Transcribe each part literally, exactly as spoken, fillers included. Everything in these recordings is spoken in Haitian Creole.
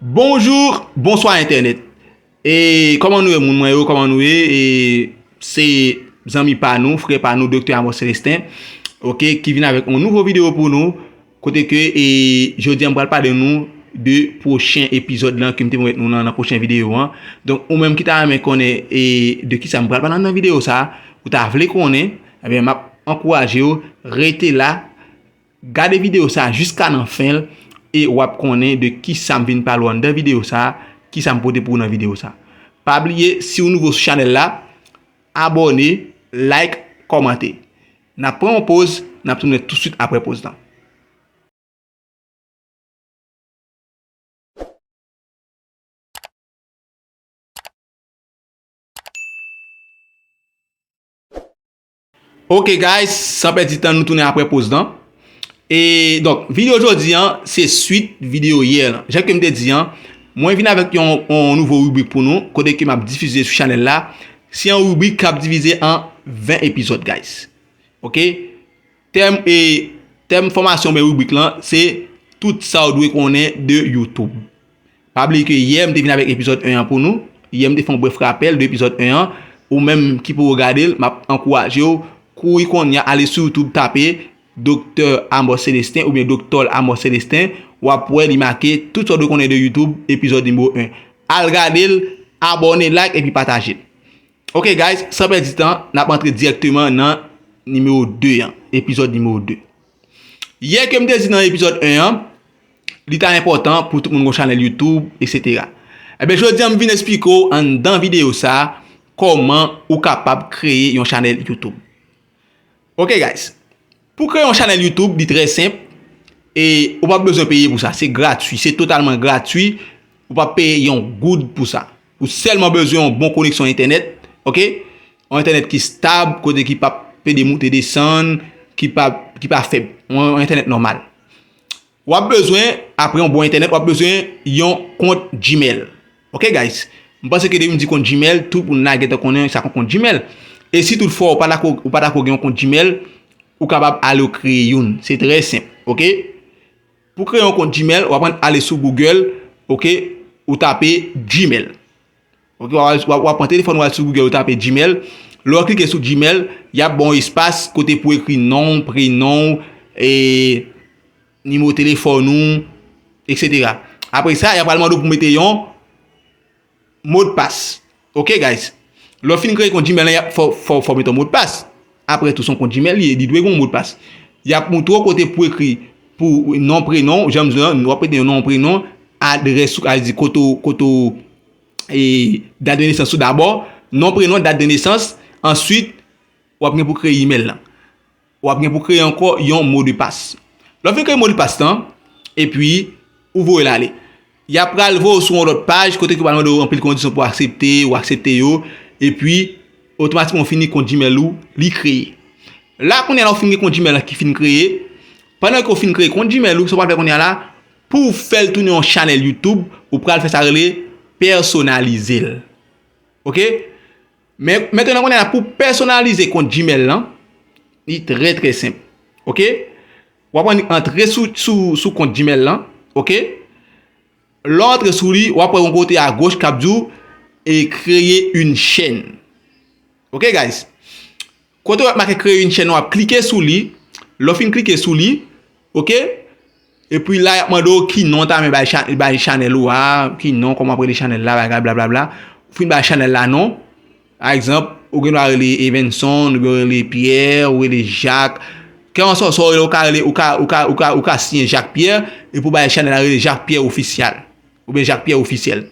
Bonjou, bonswa entènèt. E kòman nou ye, moun mwen yo, kòman nou ye? E se zanmi pa nou, frè pa nou, Doktè Amos Célestin, oke, ki vin avèk yon nouvo videyo pou nou, kote ke, e, jodi a m pral pale nou de pwochen epizòd lan ke m te pwomèt nou nan, nan pwochen videyo an. Donk, ou menm ki ta renmen konnen, e, de kisa m pral pale nan videyo sa, ou ta vle konnen, ebyen, m ap ankouraje w, rete la, gade videyo sa jiska nan fen l, e w ap konnen de kisa m vin pale w anndan videyo sa, kisa m pote pou ou nan videyo sa. Pa bliye, si w nouvo sou chanèl la, abòne, like, kòmante. N ap pran yon poz, n ap tounen tousuit apre poz lan. Ok guys, san pèdi tan, nou tounen apre poz lan. E donk, videyo jodi an, se swit videyo yè lan. Jan ke m te di an, mwen vin avèk yon, yon nouvo ribrik pou nou, kote ke m ap difize sou chanèl la. Se yon ribrik k ap divize an ven epizòd, guys. Ok? Tèm, e, tèm fòmasyon oubyen ribrik lan, se tout sa w dwe konnen de YouTube. Pa bliye ke yè m te vin avèk epizòd en an pou nou. Yè m te fè yon brèf rapèl de epizòd en an. Ou menm ki poko gade l, m ap ankouraje w, kouri kounye a, ale sou YouTube, tape Doktè Amos Célestin oubyen Doktòl Amos Célestin. W ap wè li make tout sa w dwe konnen de YouTube, epizòd nimewo en. Al gade l, abòne, like epi pataje l. Ok guys, san pèdi tan, n ap antre dirèkteman nan nimewo de an, epizòd nimewo de. Yè ke m te di nan epizòd en an, li ta enpòtan pou tout moun gon chanèl YouTube, etsetera. Ebyen, jodi a m vin esplike w anndan videyo sa a, kòman ou kapab kreye yon chanèl YouTube. Ok guys, pou kreye yon chanèl YouTube, li trè senp, e ou p ap bezwen peye pou sa, se gratui, se totalman gratui, ou p ap peye yon goud pou sa. Ou sèlman bezwen yon bon koneksyon entènèt, ok? Yon entènèt ki stab, kote ki p ap pede moute desann, ki pa, ki pa fèb. Yon, yon entènèt nòmal. W ap bezwen, apre yon bon entènèt, w ap bezwen yon kont Gmail. Ok guys? M panse ke depi m di kont Gmail, tout moun la gentan konnen sa k yon kont Gmail. E si toutfwa ou pa tako, ou pa tako gen yon kont Gmail, ou kapab ale w kreye youn. Se trè senp, ok? Pou kreye yon kont Gmail, w ap ale sou Google, ok? Ou tape Gmail. Ok, w ap, w ap, w ap pran telefòn ou al sou Google, ou tape Gmail. Lè w klike sou Gmail, y ap ba w espas kote pou ekri non w, prenon w, e nimewo telefòn ou, etsetera. Apre sa, y ap al mande w pou mete yon modpas. Ok guys? Lè w fin kreye kont Gmail lan, y ap, fò, fò, fò w mete yon modpas. Apre tou, se yon kont Gmail li ye, li dwe gen yon modpas. Y ap montre w kote pou ekri pou non, prenon, jan m di w lan, w ap mete yon non, prenon, adrès ou, sa vle di kote w, kote w, e, dat de nesans ou dabò, non, prenon, dat de nesans, answit, w ap gen pou kreye imèl lan. W ap gen pou kreye ankò yon modpas. Lè w fin kreye modpas lan, epi ou voye l ale. Y ap pral voye w sou yon lòt paj kote ke yo pral mande w anpil kondisyon pou w aksepte, ou aksepte yo, epi otomatikman w fini kont Gmail ou, li kreye. La kounye a la ou fin gen kont Gmail lan ki fin kreye, pandan ke w fin kreye kont Gmail ou, sa w pral fè kounye a la, pou w fè l tounen yon chanèl YouTube, ou pral fè sa rele pèsonalize l. Ok? Men, mentnan kounye a la pou pèsonalize kont Gmail lan, li trè, trè senp. Ok? W ap annik antre sou, sou, sou kont Gmail lan. Ok? Lè w antre sou li, w ap wè yon kote agoch k ap di w, e, créer une chaîne. Ok, guys? Kote w ap make créer une chaîne, w ap klike sou li. Lè w fin klike sou li, ok? Epi la, y ap mande w ki non w ta renmen bay cha-, bay chanèl ou a, ki non, kòman w ap rele chanèl la, bagay, blablabla. Ou fin bay chanèl la non. Pa egzanp, ou gen dwa rele Evenson, oubyen w rele Pierre, ou rele Jacques. Kèlkanswa sa w rele, ou ka rele, ou ka, ou ka, ou ka, ou ka siyen Jacques Pierre, epi w bay chanèl la rele Jacques Pierre Official, oubyen Jacques Pierre Officiel.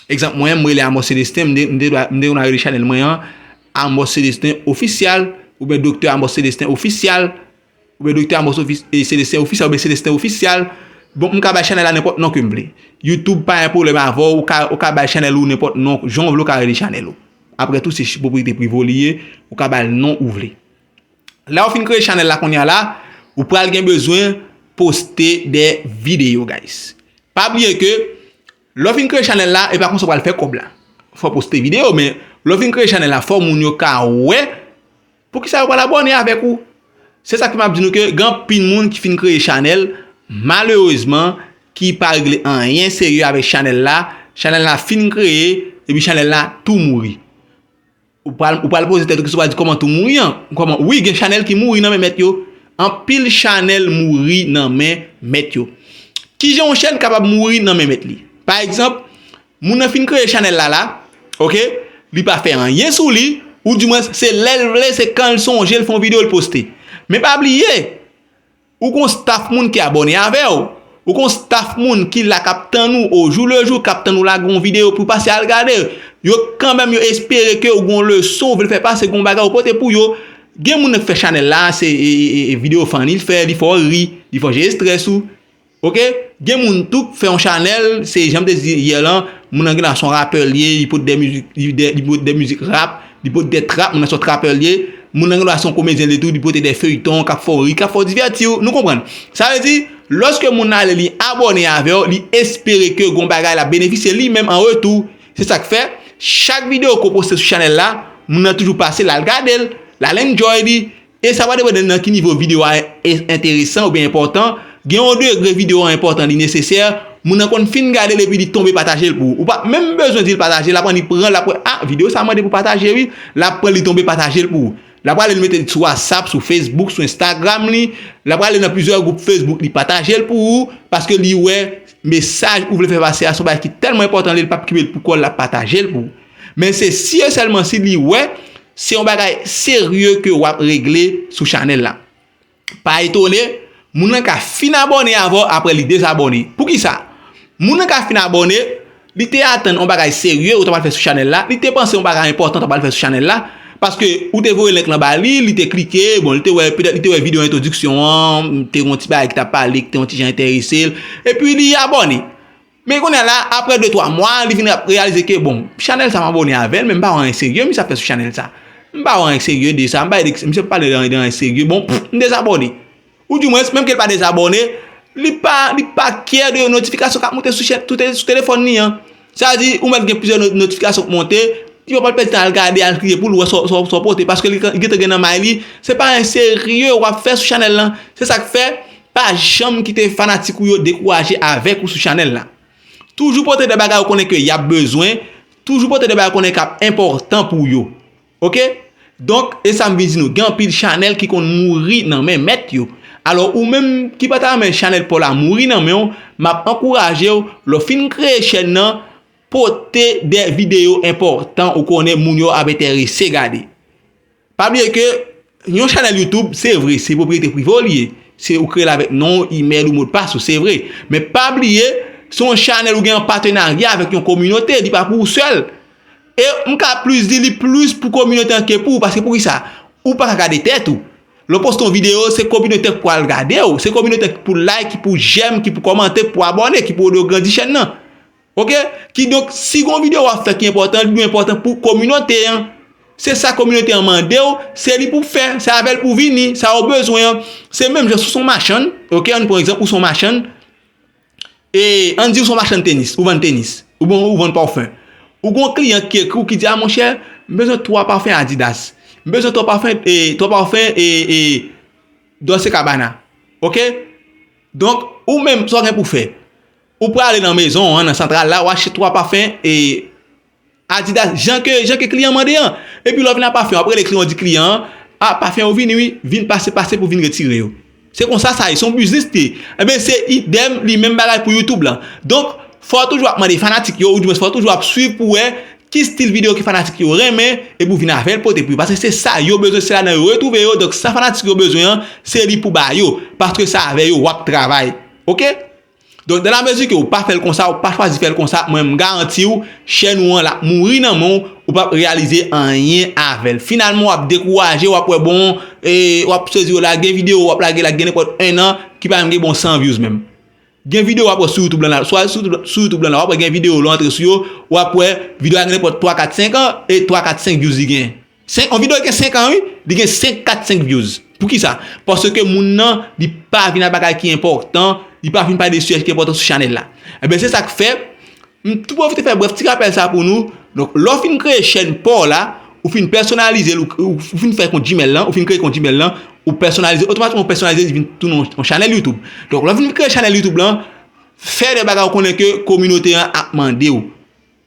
Egzanp, mwen, m rele Amos Célestin, m te, m te dwa, m te konn rele chanèl mwen an Amos Célestin Official, oubyen Doktè Amos Célestin Official, oubyen Doktè Amos Ofi-, e, Célestin Official, oubyen Célestin Official. Bon, m ka bay chanèl la nenpòt non ke m vle. YouTube pa gen pwoblèm avè w, ou ka, ou ka bay chanèl ou nenpòt non, jan w vle ou ka rele chanèl ou. Apre tou, se pwopriyete prive w li ye, ou ka ba l non ou vle. Lè w fin kreye chanèl la kounye a la, ou pral gen bezwen poste de videyo, guys. Pa bliye ke lè w fin kreye chanèl la, e pa konsa w pral fè kòb la. Fò w poste videyo, men lè w fin kreye chanèl la, fò moun yo ka wè poukisa yo pral abòne avèk ou. Se sa k fè m ap di nou ke gen anpil moun ki fin kreye chanèl, malerezman, ki pa regle anyen serye avèk chanèl la, chanèl la fin kreye, epi chanèl la tou mouri. Ou pral, ou pral poze tèt ou kesyon, ou pral di kòman tou mouri an? Kòman? Wi, gen chanèl ki mouri nan men mèt yo. Anpil chanèl mouri nan men mèt yo. Kijan yon chèn kapab mouri nan men mèt li? Pa egzanp, moun nan fin kreye chanèl la la, oke? Li pa fè anyen sou li, oudimwens se lè l vle, se kan l sonje l fè yon videyo l poste. Men pa bliye, ou gon staff moun ki abòne avè w. Ou gon staff moun ki la k ap tann ou o jou le jou, k ap tann ou lage yon videyo pou pase al gade. Yo kanmenm yo espere ke ou gon leson ou vle fè pase, gon bagay ou pote pou yo. Gen moun nan ki fè chanèl la, se e, e, e, e videyo funny l fè, li fè w ri, li fè w jere estrès ou. Oke? Gen moun tou k fè yon chanèl, se jan m te di yè lan, moun nan gen dwa se yon rapè l ye, li pote de mizik, li de, li pote de mizik rap, li pote de trap, moun nan se yon trapè l ye, moun nan gen dwa se yon komedyen li tou, li pote de feyton k ap fè w ri, k ap fè w divèti w, nou konprann. Sa vle di, lòske moun nan ale li abòne avè w, li espere ke gon bagay l ap benefisye li menm an retou. Se sa k fè, chak videyo ke w poste sou chanèl la, moun nan toujou pase, l al gade l, l al enjoy li, e sa va depann nan ki nivo videyo a e-, enteresan oubyen enpòtan. Gen yon degre videyo a enpòtan, li nesesè, moun nan konn fin gade l epi li tonbe pataje l pou ou. Ou pa menm bezwen di l pataje, l aprann li pran, l ap wè, a, videyo sa mande pou pataje wi, l ap pran li tonbe pataje l pou ou. L ap ale li mete l sou WhatsApp, sou Facebook, sou Instagram li, l ap ale nan plizyè gwoup Facebook li pataje l pou ou, paske li wè mesaj ou vle fè pase a se yon bagay ki tèlman enpòtan li, li p ap kenbe l pou kò l, l ap pataje l pou ou. Men se si e sèlman si li wè se yon bagay serye ke w ap regle sou chanèl la. Pa etone, moun nan ka fin abòne avè w apre li dezabòne. Poukisa? Moun nan ka fin abòne, li te atann yon bagay serye ou ta pral fè sou chanèl la, li te panse yon bagay enpòtan ou ta pral fè sou chanèl la, paske ou te voye link lan ba li, li te klike, bon, li te wè, petèt li te wè videyo entwodiksyon an, te gen yon ti bagay ki t ap pale, ki te yon ti jan enterese l, epi li abòne. Men kounye a la, apre de twa mwa, li vin ap reyalize ke, bon, chanèl sa m abòne avè l, men m pa wè anyen serye misye ap fè sou chanèl sa. M pa wè anyen serye de sa, m pa wè de, misye pa pale de anyen, de anyen serye, bon, pff, m dezabòne. Oudimwens, menm ke l pa dezabòne, li pa, li pa care de notifikasyon k ap monte sou chèn, sou te-, sou telefòn li an. Sa vle di, ou mèt gen plizyè no-, notifikasyon k monte, li pa pral pèdi tan al gade, al kliye pou l wè sa w, sa w, sa w pote, paske li, li gentan gen nan may li, se pa anyen serye w ap fè sou chanèl lan. Se sa k fè, pa janm kite fanatik ou yo dekouraje avèk ou sou chanèl la. Toujou pote de bagay ou konnen ke y ap bezwen, toujou pote de bagay ou konnen k ap enpòtan pou yo. Oke? Donk, e sa m vin di nou, gen anpil chanèl ki konn mouri nan men mèt yo. Alò, ou menm ki pa ta renmen chanèl pa w la mouri nan men w, m ap ankouraje w, lè w fin kreye chèn nan, pote de videyo enpòtan ou konnen moun yo ap enterese gade. Pa bliye ke yon chanèl YouTube, se vre, se pwopriyete prive w li ye. Se ou kreye l avèk non w, imèl ou, modpas ou, se vre. Men pa bliye, se yon chanèl ou gen yon patenarya avèk yon kominote, li pa pou ou sèl. E m ka plis di li plis pou kominote an ke pou ou, paske poukisa? Ou pa ka gade tèt ou. Lè w poste yon videyo, se kominote k pou al gade w, se kominote k pou like, ki pou j'aime, ki pou kòmante, ki pou abòne, ki pou ede w grandi chèn nan. Oke? Kidonk, si gon videyo w ap fè ki enpòtan, li dwe enpòtan pou kominote an. Se sa kominote an mande w, se li pou w fè, se avè l pou w vini, sa yo bezwen an. Se menm jan si w se yon machann, oke, ann pran egzanp, ou se yon machann, e ann di ou se yon machann tenis, ou vann tenis, oubyen ou vann pafen. Ou gon kliyan ki ekri w ki di, a monchè, m bezwen twa pafen Adidas, m bezwen twa pafen, e, twa pafen, e, e, Dolce Gabbana. Oke? Donk, ou menm, sa w gen pou w fè? Ou prale nan mezon an, nan santral la, ou achte twa pafen e Adidas, jan ke, jan ke kliyan mande an. Epi lè w vin ak pafen, w ap rele kliyan, w di kliyan an, a, pafen yo vini wi, vin pase, pase pou vin retire yo. Se konsa sa ye, se yon biznis li ye. Enben, se idèm, li menm bagay pou YouTube lan. Donk, fò w toujou ap mande fanatik yo, oudimwens fò w toujou ap swiv pou wè ki stil videyo ke fanatik yo renmen, epi w vin avè l pote pou yo. Paske se sa yo bezwen, se ladan yo retwouve yo. Donk, sa fanatik yo bezwen an, se li pou ba yo. Paske se avè yo w ap travay. Oke? Donk, dan la mezi ke ou pa fè l konsa, ou pa chwazi fè l konsa, mwen, m garanti w, chèn ou an l ap mouri nan men w, ou p ap reyalize anyen avè l. Finalman, w ap dekouraje, w ap wè bon, e, w ap sezi w la, gen videyo w ap lage la, gen nenpòt en an, ki pa menm gen bon san views menm. Gen videyo w ap wè sou YouTube lan la, swa sou YouTube, sou YouTube lan la, w ap wè gen videyo lè w antre sou yo, w ap wè videyo a gen nenpòt twa, kat, senk an, e twa, kat, senk views li gen. Senk, yon videyo gen senk an, wi, li gen senk, kat, senk views. Poukisa? Paske moun nan, li pa vin ak bagay ki enpòtan, li pa vin pale de sijè ki enpòtan sou chanèl la. Enben, se sa k fè, m tou pwofite fè brèf ti rapèl sa pou nou. Donk, lè w fin kreye chèn pa w la, ou fin pèsonalize l, ou, ou fin fè kont Gmail lan, ou fin kreye kont Gmail lan, ou pèsonalize, otomatikman ou pèsonalize, li vin tounen yon, yon chanèl YouTube. Donk, lè w fin kreye chanèl YouTube lan, fè de bagay ou konnen ke kominote an ap mande w.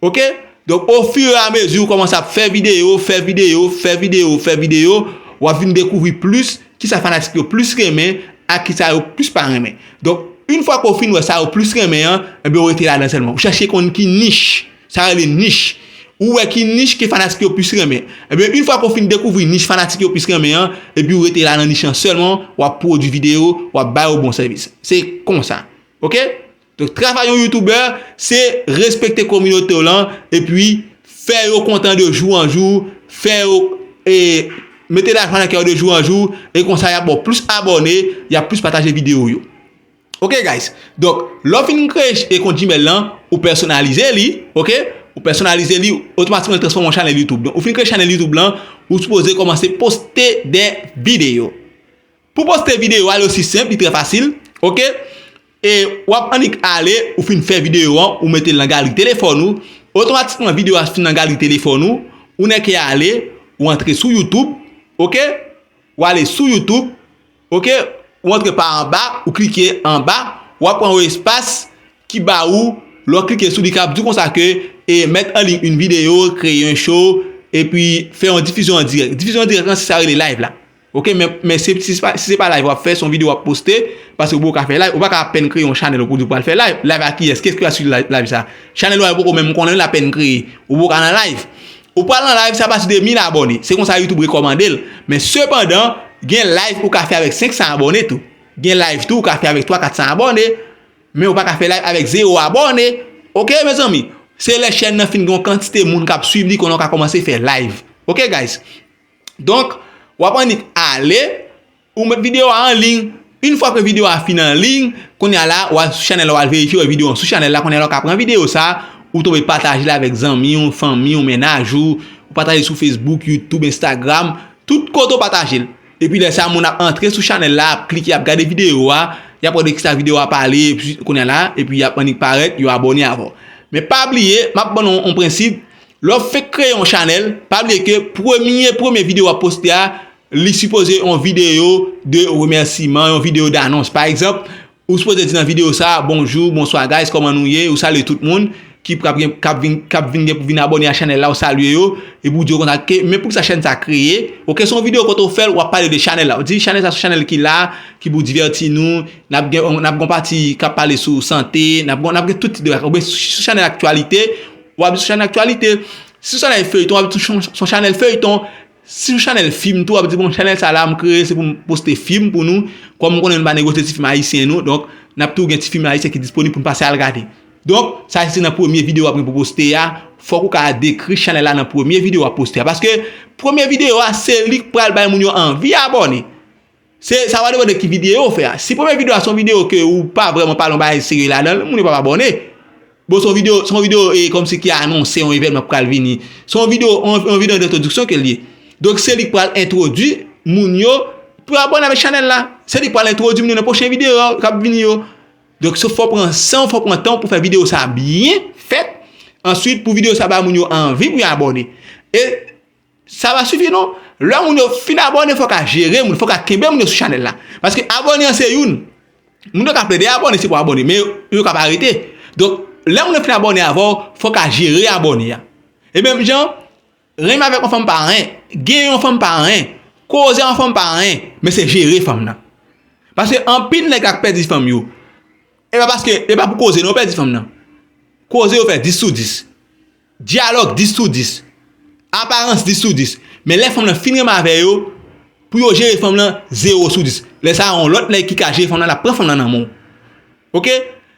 Oke? Donk, ofiramezi ou kòmanse ap fè videyo, fè videyo, fè videyo, fè videyo, w ap vin dekouvri plis kisa fanatik yo plis renmen ak kisa yo plis pa renmen. Donk, yon fwa ke w fin wè sa yo plis renmen an, ebyen, ou rete ladan sèlman. Ou chèche konn ki nich, sa rele nich. Ou wè ki nich ke fanatik yo plis renmen. Ebyen, yon fwa ke w fin dekouvri nich fanatik yo plis renmen an, epi ou rete la nan nich lan sèlman, w ap pwodui videyo, w ap ba yo bon sèvis. Se konsa. Oke? Donk, travay yon youtubè, se respekte kominote w lan, epi fè yo kontan de jou an jou, fè yo, e, mete lajwa nan kè yo de jou an jou, e konsa y ap ba w plis abòne, y ap plis pataje videyo yo. Oke, guys? Donk, lè w fin kreye ch-, e kont Gmail lan, ou pèsonalize li, oke? Ou pèsonalize li, otomatikman li transfòme an chanèl YouTube. Donk, ou fin kreye chanèl YouTube lan, ou sipoze kòmanse poste de videyo. Pou poste videyo a, li osi senp, li trè fasil, oke? E w ap annik ale, ou fin fè videyo an, ou mete l nan galri telefòn ou. Otomatikman, videyo a fin nan galri telefòn ou, ou nèke ale, ou antre sou YouTube, oke? Ou ale sou YouTube, oke? Ou antre pa anba, ou klike anba, w ap pran yon espas ki ba ou, lè w klike sou li, k ap di w konsa ke, e, mettre en ligne une vidéo, créer un show, epi fè yon difizyon an dirèk. Difizyon an dirèk lan, se sa yo rele live la. Oke, men, men se, si se pa, si se pa live w ap fè, se yon videyo w ap poste, paske ou poko ka fè live, ou pa ka apèn kreye yon chanèl pou di w pral fè live. Live a kiyès? Kiyès ki pral swiv live, live sa? Chanèl ou a yo poko menm konnen l, apèn kreye. Ou poko ka nan live. Ou pral nan live, se apati de mil abòne. Se konsa YouTube rekòmande l. Men sepandan, gen live ou ka fè avèk senk san abòne tou. Gen live tou ou ka fè avèk twa, kat san abòne. Men ou pa ka fè live avèk zewo abòne. Oke, mezanmi? Se lè chèn nan fin gen yon kantite moun k ap swiv li, konnen w ka kòmanse fè live. Oke, guys? Donk, w ap annik ale, ou met videyo a an liy. Yon fwa ke videyo a fin an liy, kounye a la, w al sou chanèl la, w al verifye w videyo an sou chanèl la, kounye a la, w ka pran videyo sa, ou tonbe pataje l avèk zanmi w, fanmi w, mennaj ou, ou pataje l sou Facebook, YouTube, Instagram, tout kote w pataje l. Epi lè sa, moun ap antre sou chanèl la, ap klike, ap gade videyo a, y ap wè de kisa videyo a pale, epi kounye a la, epi y ap annik parèt, yo abòne avè w. Men pa bliye, m ap ban nou yon prensip, lè w fenk kreye yon chanèl, pa bliye ke premye, premye videyo w ap poste a, li sipoze yon videyo de remèsiman, yon videyo danons. Pa egzanp, ou sipoze di nan videyo sa, "Bonjou, bonswa, guys, kòman nou ye?" Ou salye tout moun ki p ap gen, k ap vin, k ap vin gen pou vin abòne a chanèl la, ou salye yo, epi ou di yo konsa ke, men poukisa chèn sa kreye. Oke, se yon videyo kote w fè l, w ap pale de chanèl la. Ou di, "Chanèl sa se yon chanèl ki la, ki pou divèti nou, n ap gen, n ap gen yon pati k ap pale sou sante, n ap gen, n ap gen tout tip de bagay." Oubyen sou, sou chanèl aktyalite, w ap di sou chanèl aktyalite. Si se yon chanèl feyton, w ap di se yon, se yon chanèl feyton. Si se yon chanèl fim tou, w ap di, "Bon, chanèl sa la, m kreye, se pou m poste fim pou nou." Kòm m konnen nou pa negosye ti fim ayisyen nou, donk, n ap toujou gen ti fim ayisyen ki disponib pou n pase al gade. Donk, sa se nan premye videyo w ap gen pou poste a. Fòk ou ka dekri chanèl la nan premye videyo w ap poste a. Paske premye videyo a, se li k pral bay moun yo anvi abòne. Se, sa va depann de ki videyo w fè a. Si premye videyo a se yon videyo ke ou pa vrèman pale yon bagay serye ladan l, moun yo p ap abòne. Bon, se yon videyo, se yon videyo, e, kòmsi ki anonse yon evènman k pral vini. Se yon videyo, yon, yon videyo entwodiksyon ke l ye. Donk, se li k pral entwodui moun yo pou yo abòne avèk chanèl la. Se li k pral entwodui moun yo nan pwochen videyo k ap vini yo. Donk, se fò w pran san w, fò w pran tan w pou fè videyo sa byen fèt. Answit, pou videyo sa ba moun yo anvi pou yo abòne. E sa pa sifi non. Lè moun yo fin abòne, fò w ka jere moun, fò w ka kenbe moun yo sou chanèl la. Paske abòne an se youn. Moun yo ka plede abòne, se pou abòne, men yo, yo ka pa rete. Donk, lè moun yo fin abòne avè w, fò w ka jere abòne a. E menm jan, renmen avèk yon fanm pa anyen, gen yon fanm pa anyen, koze yon fanm pa anyen, men se jere fanm nan. Paske anpil nèg ap pèdi fanm yo. E pa paske, e pa pou koze non, yo pèdi fanm nan. Koze yo fè dis sou dis. Dyalòg dis sou dis. Aparans dis sou dis. Men lè fanm nan fin renmen avè yo, pou yo jere fanm nan, zewo sou dis. Lè sa a, yon lòt nèg ki ka jere fanm nan, l ap pran fanm nan nan men w. Oke?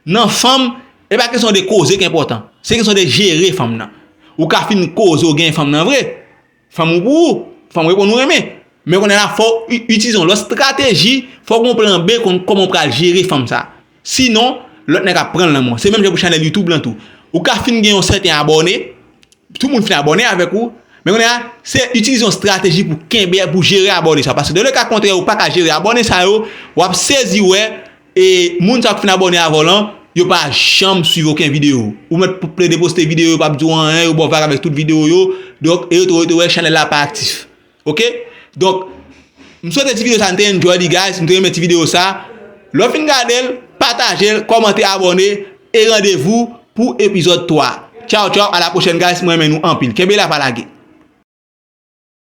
Nan fanm, e pa kesyon de koze ki enpòtan. Se kesyon de jere fanm nan. Ou ka fin koze, ou gen fanm nan vre. Fanm ou pou ou, fanm ou e konn ou renmen. Men kounye a la, fò w i-, itilize yon lòt estrateji, fò w gen yon plan B, konn kòman w pral jere fanm sa. Sinon, lòt nèg ap pran l nan men w. Se menm jan pou chanèl YouTube lan tou. Ou ka fin gen yon sèten abòne, tout moun fin abòne avèk ou, men kounye a, se itilize yon estrateji pou kenbe, pou jere abòne sa. Paske dans le cas contraire, ou pa ka jere abòne sa yo, w ap sezi wè, e moun sa k fin abòne avè w lan, yo pa janm swiv okenn videyo. Ou mèt p-, plede poste videyo, yo p ap di w anyen, yo ba w vag avèk tout videyo yo. Donk, e yo tou, yo tou wè chanèl la pa aktif. Oke? Donk, m swete ti videyo sa, m te enjoy li, guys, m te renmen ti videyo sa. Lè w fin gade l, pataje l, kòmante, abòne, e randevou pou epizòd twa. Tchaw, tchaw, a la pwochèn, guys, mwen renmen nou anpil. Kenbe la, pa lage.